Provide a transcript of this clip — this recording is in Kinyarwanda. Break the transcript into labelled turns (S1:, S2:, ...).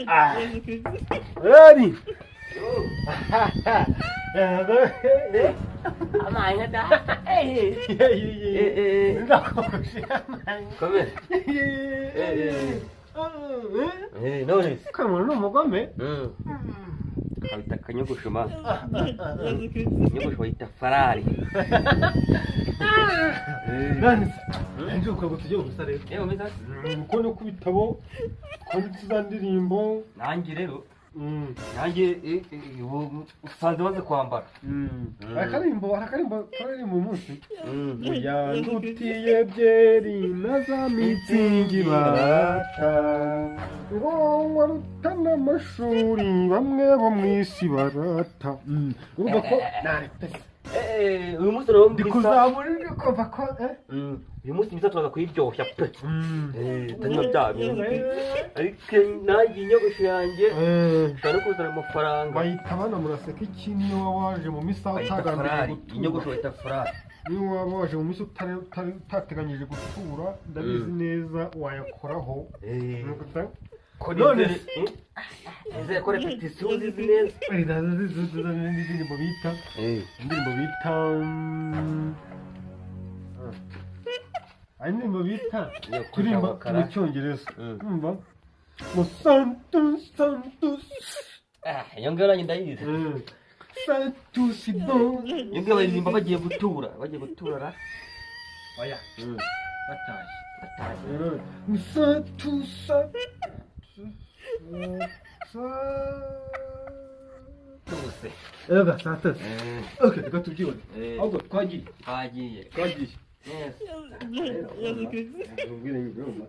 S1: Ah. Ready?
S2: Amaye da. Komera. None se.
S1: Kamara ni umugome.
S2: Kabita akanyogosho ma. Inyogosho bayita farari.
S1: None se nje ukabwo tujye gusa rero.
S2: Yewe umeze.
S1: Uko no ku bitabo twanditse za ndirimbo.
S2: Nanjye rero nanjye ubu usanze maze kwambara.
S1: Hari akarimbo turaririmba uyu munsi. Yandutiye byeri na za mitsingi barata, ngo warutana amashuri bamwe bo mu isi barata. Urumva ko narepese.
S2: Uyu munsi rero
S1: ndi
S2: mbisa
S1: kuzamura ijwi kumva ko
S2: Uyu munsi mbisa turaza kuyiryoshya pe. Tanywa bya bindi. Ariko nanjye inyogosho yanjye ushobora no kuzana amafaranga.
S1: Bayita bana muraseka iki? Niyo waba waje mu misa
S2: Bayita
S1: utagambiriye
S2: farari.
S1: gutura.
S2: Inyogosho bayita farari.
S1: Niyo waba waje mu misa utateganyije gutura, ndabizi neza wayakoraho.
S2: Ko
S1: None
S2: nizere ko répétition uzizi neza.
S1: Indirimbo bita hari indirimbo bita
S2: Iyo
S1: turirimba
S2: kujabukara.
S1: mu Cyongereza. Umva ngo santu santu.
S2: Ah, iyo ngiyo nanjye ndayizi.
S1: Santu si bon.
S2: Iyo ngiyo baririmba bagiye gutura, bagiye gutura ra.
S1: Oya, batashye.
S2: Batashye.
S1: Santu santu
S2: Tuse.
S1: Ega santu. Okay, reka tubyibone. Ahubwo twagiye.
S2: Twagiye.
S1: Twagiye.
S2: Yes.
S1: Ubwire nyine, urumva.